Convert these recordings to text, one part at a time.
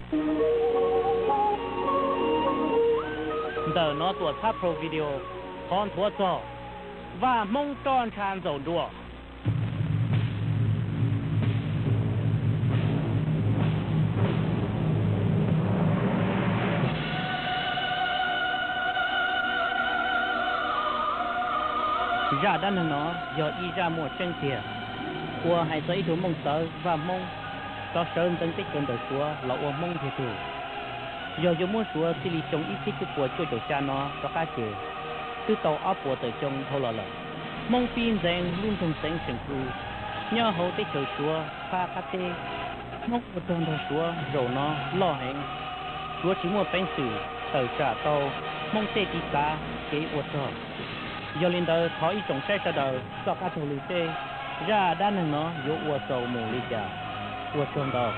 Ntawm no tuam txhab Pro Video qhov nthuav txog Vaj Hmoob roj ntsha ntxaum nruas. Zaj dab neeg no yog ib zaj muaj tseeb tiag, uas hais txog ib tug Mooj Txawv Vaj Hmoob rov sawv ntxeev teb chaws ntawm Suav los ua Hmoob ntiag tug. Yog yuav muab Suav txij li xyoo ib txhiab cuaj puas cuaj caum xya no rov qab ces twb tau ob puas tawm xyoo dhau los lawm. Hmoob pib ntxeev lub nroog Xeev Seem Pw nyob hauv teb chaws Suav phab qab teb. Hmoob ua rog nrog Suav zaum no loj heev, Suav tsis muaj peev xwm tawm tsam tau Hmoob tej tiv txav kev ua rog. Yog li ntawd thov ib tsoom saib sawv daws txoj qab taug lw seb zaj dab neeg no yuav ua txaus mus li cas. Ua tsaug ntau.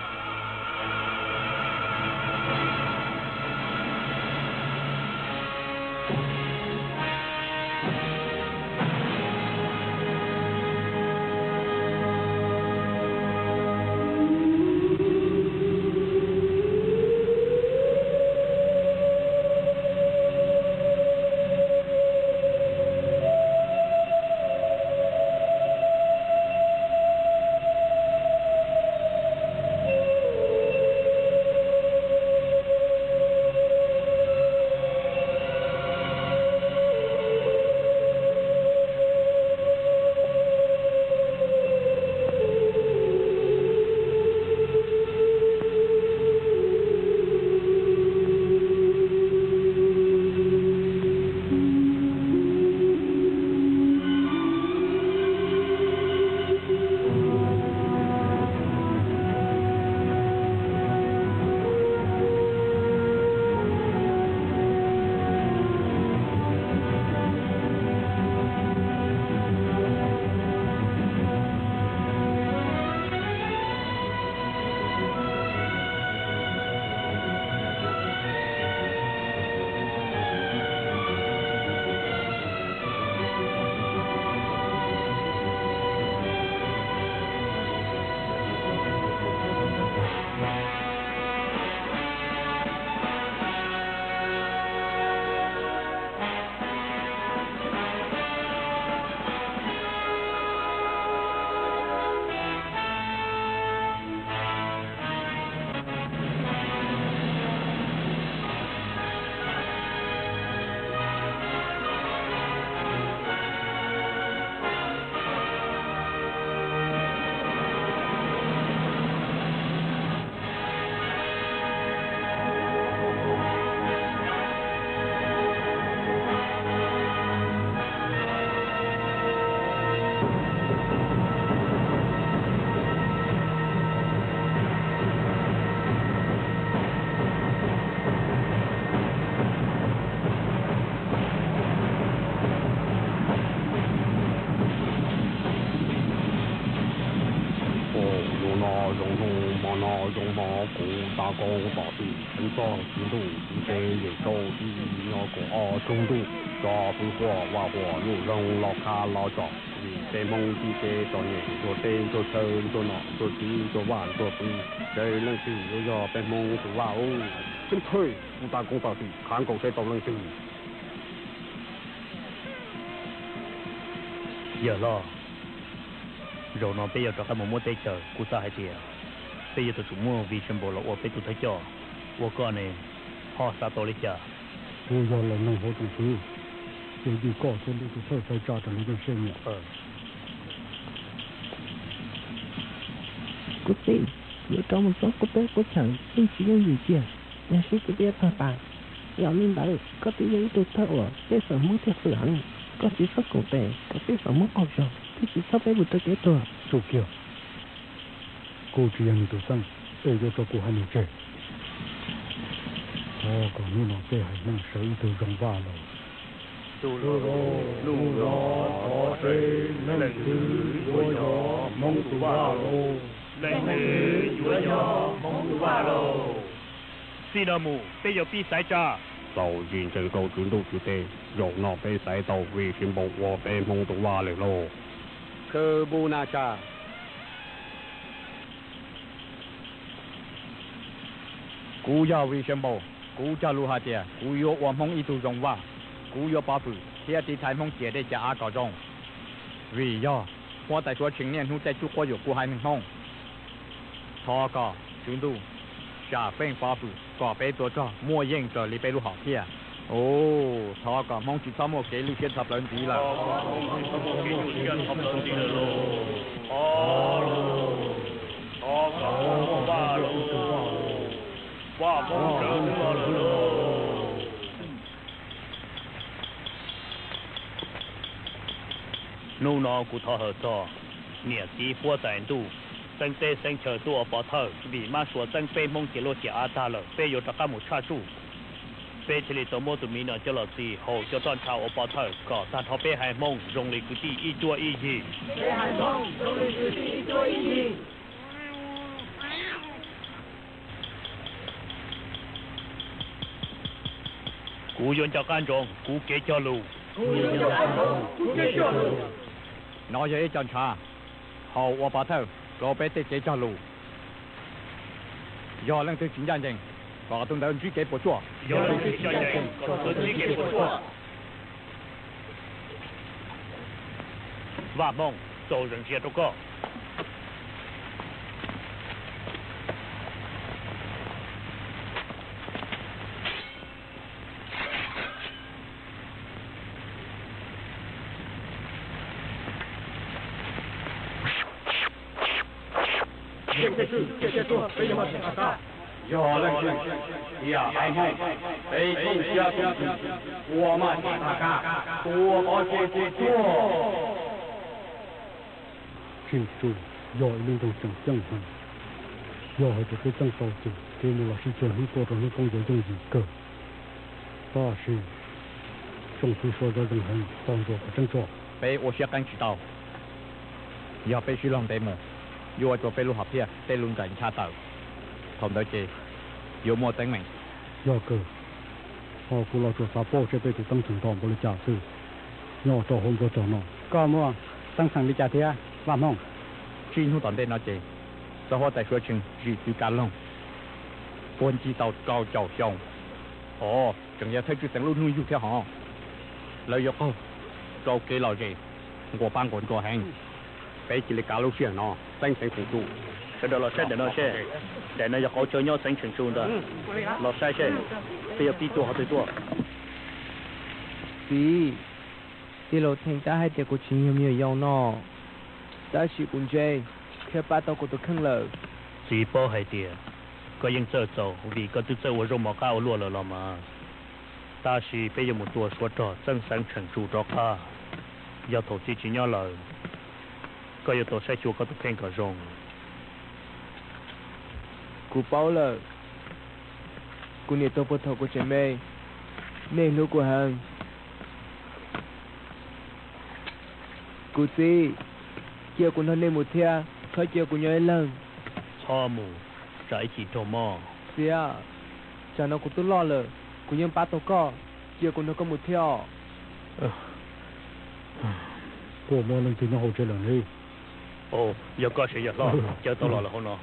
Ua, zoo no zoo hnub, hmo no zoo hmo, kuv tab koom tom tij, tub txog tsis ntuj, tib teb yem tsaus tib nyob kaum ob tug ntuj, tso pw huam vaj huam ntuj, zoo los qab los tsom, vim peb Hmoob tib teb txom nyem, ntsuag teb ntsuag chaw, ntsuag nom ntsuag tswv, ntsuag vaj ntsuag pw, seb leej twg yuav yog peb Hmoob tus vaj ub. Tub Thawj, kuv tab koom tom tij, qhab nkaus seb tau leej twg. Yawg hlob, zaum no peb yuav rov qab mus muab teb chaws, kuv xav hais tias peb yuav tsum muab Vision Board los ua peb tus thawj coj, ua koj ne, ho xav tau li cas? Kuv yog laus neeg hauv tsoom fwv, ces ywg koj thiab ntuj tus thawj txhais tsa rau lub neej siab nyiam. Kuv txiv, yuav rov mus txog qub teb qub chaw yeej tsis yooj yim kiag, yog sib tw peb yuav tuag tas. Yog li ntawd koj twb yog ib tug thawj uas peb xeem Hmoob thiaj fwm heev, koj tsis txhob koom tes kom peb xeem Hmoob qaug zog thiab tsis txhob peb mus rau kev tuag. Tsum kiag, kuv tsis yog nws tus xeeb, es yuav tso kuv haiv neeg tseg. Thov kom hnub no peb haiv neeg sawv ib tug zoo vaj lauj. Hnub no thov seb leej twg yuav yog Hmoob tus vaj lauj. Leej twg yuav yog Hmoob tus vaj lauj? Txij no mus peb yuav pib xaiv tsa. Txaus ntshai ntseeg rau tswv ntuj tswv teb, zaum no peb xaiv tau Vision Board ua peb Hmoob tus vaj lawm lauj. Khw bu na tsa. Kuv yog Vision Bow, kuv cog lus hais tias kuv yuav ua Hmoob ib tug zoo vaj. Kuv yuav pov hwm thiab tiv thaiv Hmoob ciam dej ciam av kom zoo, vim yog huab tais Suav Tsheej niaj hnub caij tsuj quab yuam kuv haiv neeg Hmoob. Thov kom Tswv Ntuj sam feej pov hwm kom peb tuav rog muaj yeej raws li peb lub hom phiaj. Thov kom Hmoob tsis txhob muaj kev lwj siab txha plaws ntxiv lawm. Hnub no kuv thov hawm txog niam txiv huab tais ntuj, xeeb teb xeeb chaw tuaj ua pov thawj, vim mab suav txeeb peb Hmoob ciam luaj ciam av tag lawm, peb yuav rov qab mus tshaj tsuj. Peb thiaj li tau muab tus miv no coj los txi hauv cov roj ntsha ua pov thawj kom tag nrho peb haiv Hmoob zoo li kwv tij ib cuab ib yig. Kuv yuav nco qab ntsoov kuv kev cog lus. No yog ib co ntshav hau ua pov thawj rau peb tej kev cog lus. Yog leej twg tsis ncaj ncees, kom tus ntawd ntsib kev puas tsuaj. Vaj Hmoob, txaus zam ntsia rau koj. Yog leej twg tiam haiv Hmoob, peb kooj siab kooj txwv ua maj tsis tas kab, tua pov tseg tsis tsuag. Tsheej Tsu yog ib lub nroog tseem ceeb heev. Yog hais tias peb txeeb tau ces kev mus los sib txuag hnub tuaj rau hnub poob yuav yooj yim kawg. Tab sis Tsoom Fwv Suav zov zeeg heev, txog ntsuas kom tseeb tso. Peb ua siab qeeb tsis tau. Yog peb sib laug ntev mus, yuav ua rau peb lub hom phiaj tej lub nraim ncha tawm. Thaum ntawd ces yuav muaj teeb meem. Yog kawg, ho kuv los tsuas xav paub seb peb tus teeb tseem nto npaum li cas xwb nyob rau hauv npluag rog no. Koj muaj teeb xeem li cas thiab Vaj Hmoob? Tsib hnub tom ntej no ces txog huab tais Suav Tsheej zim txwv kav loog puag ncig tau rau caum xyoo. Os, tseem yog thawj tswj xeev lub hnub yug thiab hos. Lawv yuav qaug rau kev lom zem nquas pab nquas nruas heev. Peb cia li kav lub sij hawm no teeb xeev Tsheej Tsu. Sawv daws los saib daim no seb, daim no yog qauv chaw nyob xeev Tsheej Tsu ntag. Los saib seb peb yuav pib tua qhov twg tuaj. Txiv, tij laug Theej tab hais tias kuv tsis yog me nyuam yaus no, tab sis kuv ntse thiab pab tau kuv tus kheej lawm. Txiv paub hais tias koj yeej txawj txaus vim koj twb txawj ua zaub mov qab ua luaj lawm los mas. Tab sis peb yuav mus tua Suav rog txeeb xeev Tsheej Tsu rov qab. Yog thaum txiv tsis nyob lawm, koj yuav tau saib xyuas koj tus kheej kom zoo. Kuv paub lawm. Kuv niam tuag puag thaum kuv tseem me, nej hlub kuv heev. Kuv txiv, cia kuv nrog nej mus thiab, txhob cia kuv nyob ib leeg. Txhob mus, tsam ib chim raug mob. Txiv, tsam no kuv twb loj lawm, kuv yeej pab tau koj, cia kuv nrog koj mus thiab os. Puas muaj leej twg nyob hauv tsev lawm ne? Yog koj sev yawg hlob, caw tau los lawm hauv no.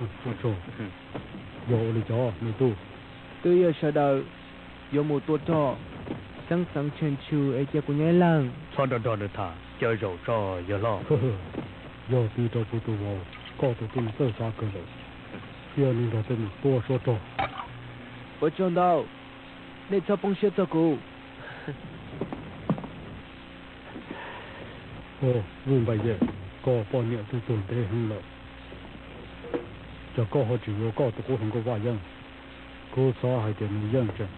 Yog ua li cas me tub? Twb yog sawv daws yuav mus tua rog txeeb xeev Tsheej Tsu es cia kuv nyob ib leeg. Txhob nrog nrog nws tham, caw zaum tso yawg hlob. Yog txiv rau kuv tus vauv, koj tus tub nws txawj xav kawg lawm, cia nws nrog peb mus tua Suav rog. Ua tsaug ntau, nej txhob poob siab txog kuv. Os, Vwj Npais Yej, koj poj niam twb tuag ntev heev lawm, cas koj ho tseem yuav koj tus qub hluas nkauj Vaj Yeeb? Kuv xav hais tias nws yeej tseem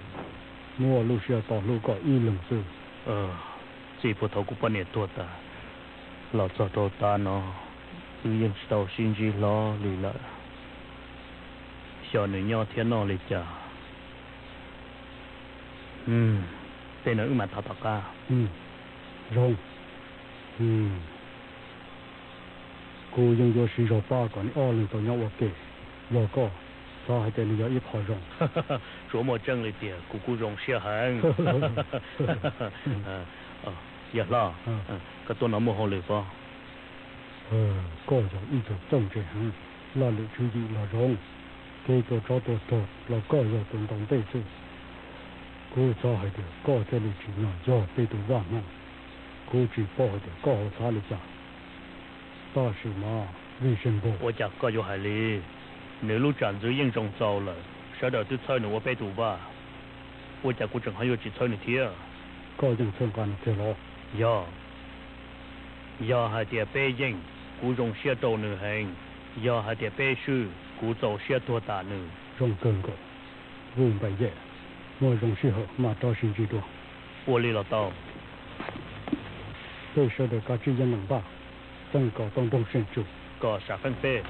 muaj lub siab tos hlub koj ib leeg xwb. Txij puag thaum kuv poj niam tuag tas los txog rau tav no, wb yeej tsis tau sib ntsib hlo li lawm. Xyov nws nyob thiab noj li cas. Tej no wb mam tham tom qab. Zoo. Kuv yeej yuav siv zog pab kom neb ob leeg tau nyob ua ke. Yog koj, xav hais tias nws yog ib qho zoo. Tsuas muaj tseeb li tiag, kuv kuj zoo siab heev. Yawg hlob, koj tuaj no muaj hauj lwm pob? Koj yog ib tug txawj ntse heev, laj lwm tswv yim los zoo. Peb tua tsov tua rog los koj yog tus ntaus ntej xwb. Kuv txhob hais tias koj thiaj li tsim nyog yog peb tus vaj hmoob. Kuv tsis paub hais tias koj ho xav li cas, tab sis mas Vij Zeej Npog, ua cas koj yuav hais li? Nws lub tsam ntxwv yeej zoo txaus lawm, sawv daws twb txhawb nws ua peb tus vaj, ua cas kuv tseem ho yuav tsis txhawb nws thiab? Koj yeej txhawb nqa nws tiag los? Yog, yog hais tias peb yeej, kuv zoo siab rau nws heev. Yog hais tias peb swb, kuv txaus siab tuag tam nws. Zoo kawg nkaus. Vwj Npaim Yej, muaj zoo sij hawm mam rov sib ntsib dua. Ua li los tau. Peb sawv daws kav tsij yeej meem npaj, txeeb kom tau nroog seem tsum. Kom sam feej peb.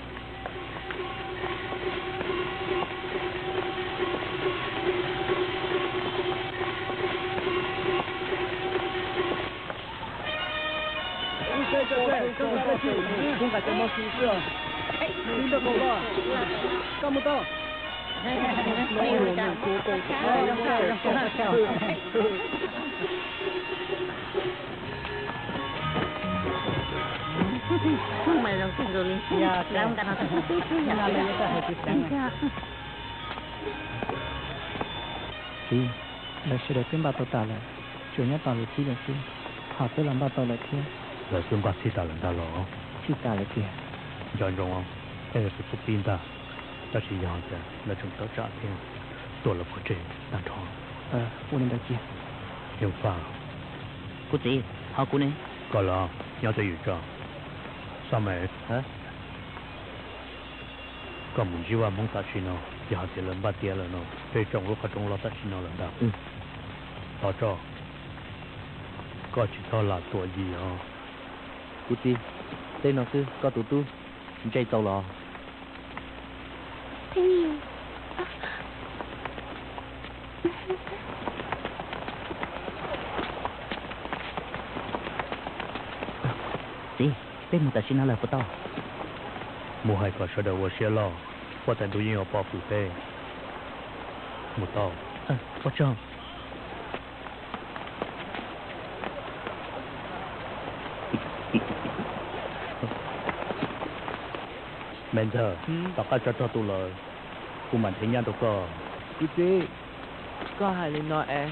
Txiv, lawv sawv daws twb npaj tau tas lawm, tsuas nyob tos lawv txib lawm xwb. Ho twb los npaj tau lawm thiab. Lawv twb npaj txhij tas lawm ntag los? Txhij tas lawm tiag. Nco ntsoov, peb yog tus tub pib ntag, tab sis yog tias lawv tseem tawm tsam thiab, tua lawv pov tseg tag nrho. Ua li ntawd cia. Yeej faj. Kuv txiv, ho kuv ne? Koj los nyob twj ywm tso. Xab Mev, koj mus ntsib vaj hmoob tam sim no, yog hais tias lawv npaj tiav lawm no, peb tsoo lub qhov rooj loj tam sim no lawm ntag. Tos tso, koj tsis txhob lam tuam yim os. Kuv txiv, tej no xwb koj tus tub ntse tau los? Txiv, peb mus tam sim no lawm puas tau? Mus hais kom sawv daws ua siab loj, huab tais ntuj yeej yuav pov hwm peb. Mus tau. Ua tsaug. Me ntxawg, tom qab tsov rog tu lawm, kuv mam nrhiav nyab rau koj. Kuv txiv, koj hais li no es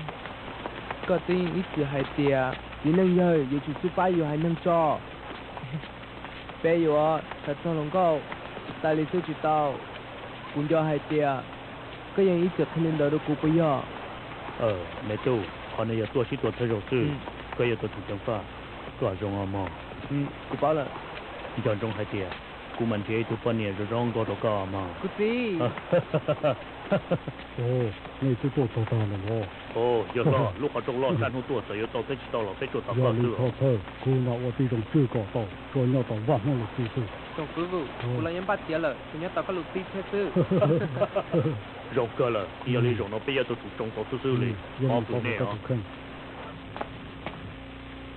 koj twb ib txwm hais tias txiv neej yawg yuav tsum xub pab yus haiv neeg tso. Peb yuav xav txog hluas nkauj tas li xwb tsis tau. Kuv nco hais tias koj yeej ib txwm qhia li ntawd rau kuv puas yog? Me tub, qhov no yog tuaj sib tua thawj zaug xwb, koj yuav tau tsum ceev faj. Koj zoo os mog. Kuv paub lawm. Nco ntsoov hais tias kuv mam nrhiav ib tug poj niam zoo zoo nkauj rau koj mog. Kuv txiv. Nej twb tuaj txog tag lawm los? Yawg hlob, lub qhov rooj loj kaj hnub tuaj txawm yuav tau thiab tsis tau los peb tsuas tos koj xwb. Yog li thov thawj, kuv mam ua tib zoo tswj kom tau, tsuas nyob tos vaj hmoob lus txib xwb. Tsoom kwv, kuv los yeej npaj tiav lawm, tsuas nyob tos koj lus txib thiab xwb. Zoo kawg lawm, yog li zaum no peb yuav tau tsum tsoo tau xwb xwb li. Ua li ntawd tus kheej.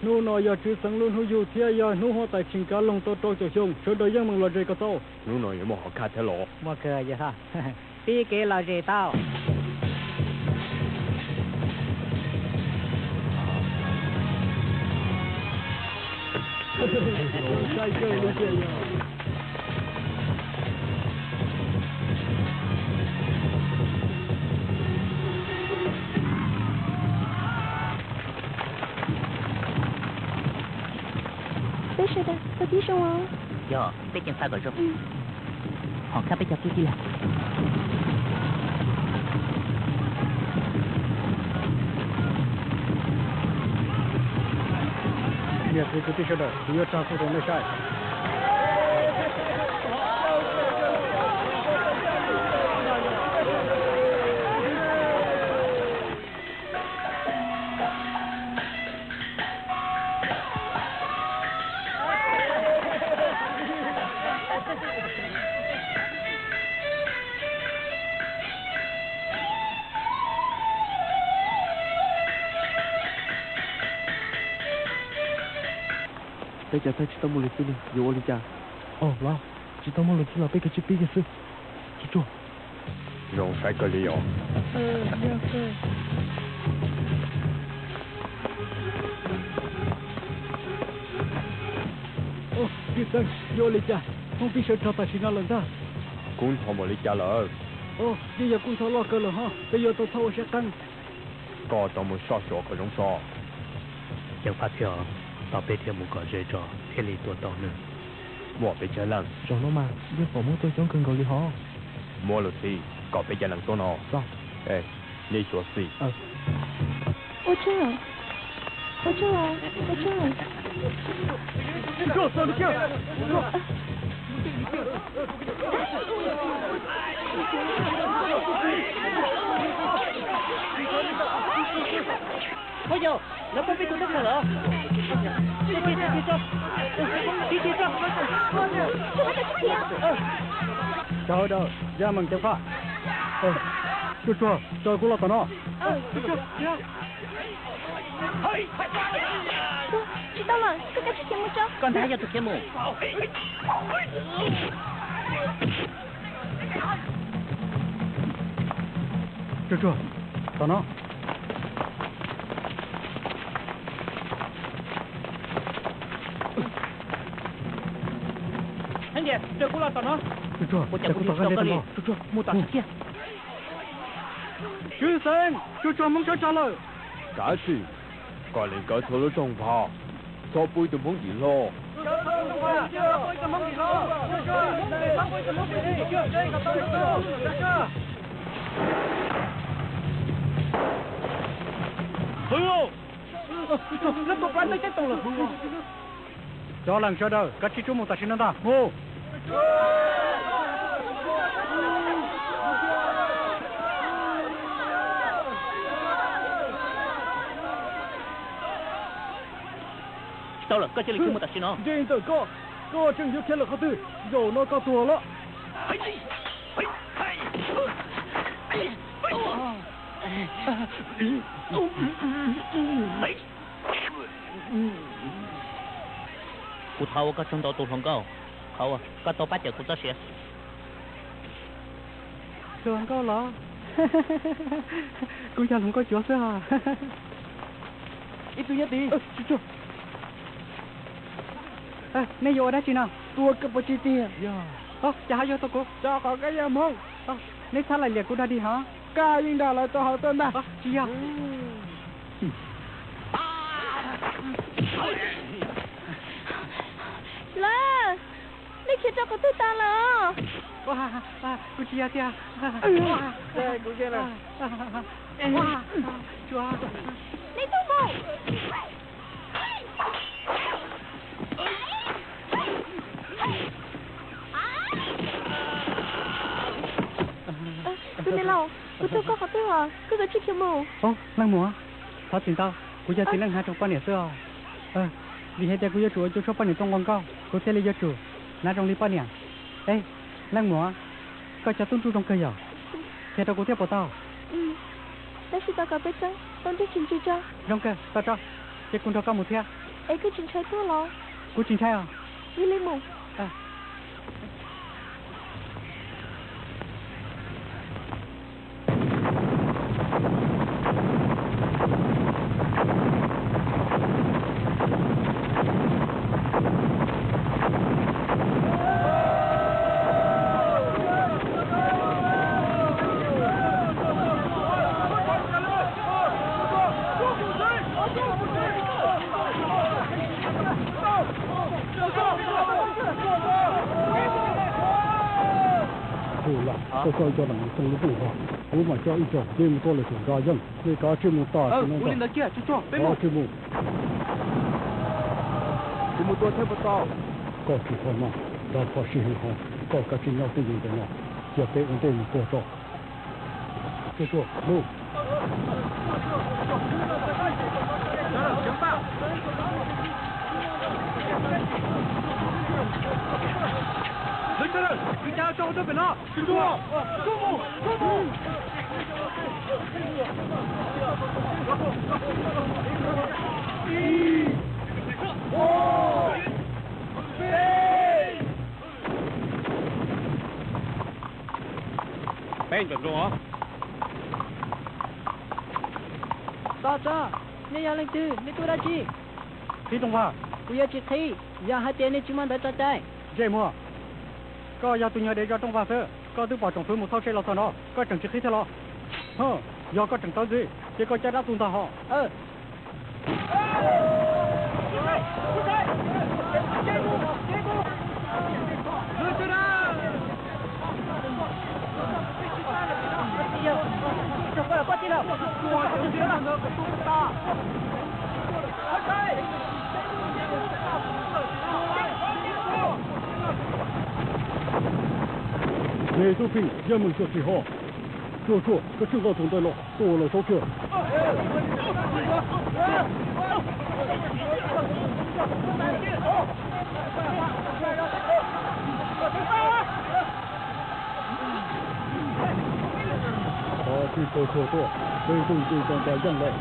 Hnub no yog Tswv Xeev lub hnub yug thiab yog hnub huab tais Tshis Kav Loog tau rau caum xyoo, sawv daws yeej meem lom zem kom tau. Hnub no yuav muaj hom khaj thiab los? Muaj kawg yawg hlob. Pib kev lom zem tau. Peb sawv daws tau tib zoo os. Yog, peb ceev faj kom zoo. Hom khaj peb cog tib tib lawm. Niam txiv kwv tij sawv daws, kuv yuav tsa txuj rau nej saib. Peb cov thawj tsis tau muaj lus txib li, yuav ua li cas? Au los, tsis tau muaj lus txib los peb kav tsij pib kiag xwb. Tsuag tsuag. Zoo saib kawg li os. Tij Xeeb, yuav ua li cas? Hmoob pib sawv rog tam sim no lawm ntag. Kub ntho npaum li cas lawm? Yeej yog kuj ntxhov loj kawg lawm ho, peb yuav tau txhob ua siab qeeb. Koj tau mus soj xyuas kom zoo tso. Ceev faj thiab, tos peb dhia mus kom ze tso thiaj li tua tau nws. Muaj peb caug leej. Zaum no mas yeej pom muab tua coob kawg nkaus li hov. Muab lus txib kom peb caug leej tuaj no. Nej xyuas xwb. Ua tsaug, ua tsaug, ua tsaug. Phooj ywg, lawv pom peb tus tub kawg lawm. Cov hauj dawb, yaj meem ceev faj, tsuag tsuag, caw kuv los tom no. Tsis tau lawm, koj kav tsij khiav mus tso. Koj ntag yog tus khiav mus. Tsuag tsuag, tom no. Heev Dias, caw kuv los tom no. Tsuag tsuag, caw kuv tom qab ntev tom no. Tsuag tsuag, mus tom sawv kiag. Tswv Xeeb, tsuag tsuag, Hmoob sawv tso lawm. Kav tsij, koj lees kawv txhua lub rooj vag, txhob pub ib tug Hmoob dim hlo. Cov leej sawv daws, kav tsij rub mus tam sim no ntag, mus. Tsis tau lawm, koj cia li khiav mus tam sim no. Nce ntawm koj, koj tseem yuav khiav lawm qhov twg? Zaum no koj tuag lawm. Kuv thov ua koj tsaug ntau tus hluas nkauj, qhov uas koj tau pab cawm kuv txoj sia. Hluas nkauj los? Kuv yog hluas nkauj cuav xwb os. Ib tug nyob tid. Nej yuav ua dab tsi no? Tua koj puas tsis tiag? Cas ho yog tua kuv? Rau qhov koj yog Hmoob. Nej txhob laim liam kuv dog dig hov. Koj yeej nrog lawv tuaj hauv tuaj ntag. Tsis yog. Lawv, nej khiav rau qhov twg tas lawm? Kuv tsis yog tiag. Nej tuaj mus. Tus niam laus, kuv tus koj qhov twg os, koj kav tsij khiav mus. Leej muam, thov txim ntau, kuv yog txiv neej hnav rooj poj niam xwb os. Vim hais tias kuv yuav tsum ua Cua Tshuab poj niam tuaj nqua nkauj, kuv thiaj li yuav tsum hnav zoo li poj niam. Leej muam, koj cov tub ntsuj zoo kawg yom? Qhia rau kuv thiab puas tau? Tab sis thov kom peb txawb tau ntsej tsis ntsig tso. Zoo kawg, tau tso. Ces kuv nrog koj mus thiab. Es koj tsis ntshai tuag los? Kuv tsis ntshai os. Yog li mus. Tus lam, koj coj ib co leej mus xoo lub rooj vag, kuv mam coj ib co dej mus tua lwm tus nra yeej. Nej kav tsij mus tas sim no ntag. Kav tsij mus. Kuv mus tua thiab puas tau? Koj tsis txhob maj, nrog koj sib heev hov, koj kav tsij nyob twj ywm ntawm no, cia peb ua ntej mus puag tso. Tsuag tsuag, mus. Lawv sawv daws, kwv cav tso hauv roob pem no. Peb nco ntsoov os. Tos tso, nej yog leej twg, nej tuaj dab tsi? Qhib rooj vag. Kuv yuav tsis qhib yog hais tias nej tsis muaj ntawv tso cai. Ntsej muag, koj yog tus nyuag dev zov rooj vag xwb. Koj twb pom tsoom fwv mus thauj se los txog no, koj tseem tsis qhib thiab los? Yog koj tseem tawv ntxiv ces koj cab dab tug ntag hos. Me tub Pij, yeej meem xyuam xim hos. Tsuag tsuag, koj txhob nqa tus ntawd los, tua lawm saib kiag. Qhov tsis txaus tsuag tuaj, peb tuaj nce tau npa yeej lawm.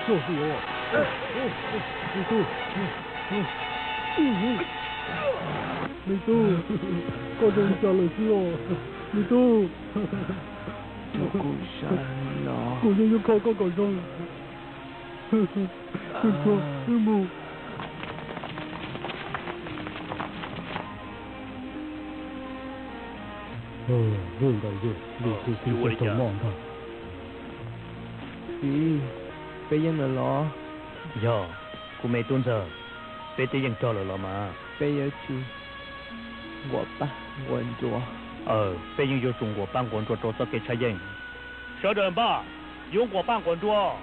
Tub, me tub, koj zoo li cas lawm xwb os? Me tub, kuv yeej yuav kho koj kom zoo. Wb mus. Vim nkaus yog vim tus txiv tseem tsaug mog ntag. Txiv, peb yeej lawm los? Yog, kuv me tub ntxawg, peb twb yeej rog lawm los mas. Peb yuav tsum nquas paj nquas ntsuag. Aws, peb yeej yuav tsum nquas paj nquas ntsuag rau txoj kev tshaj yeej. Sawv daws npaj, yuav nquas paj nquas ntsuag.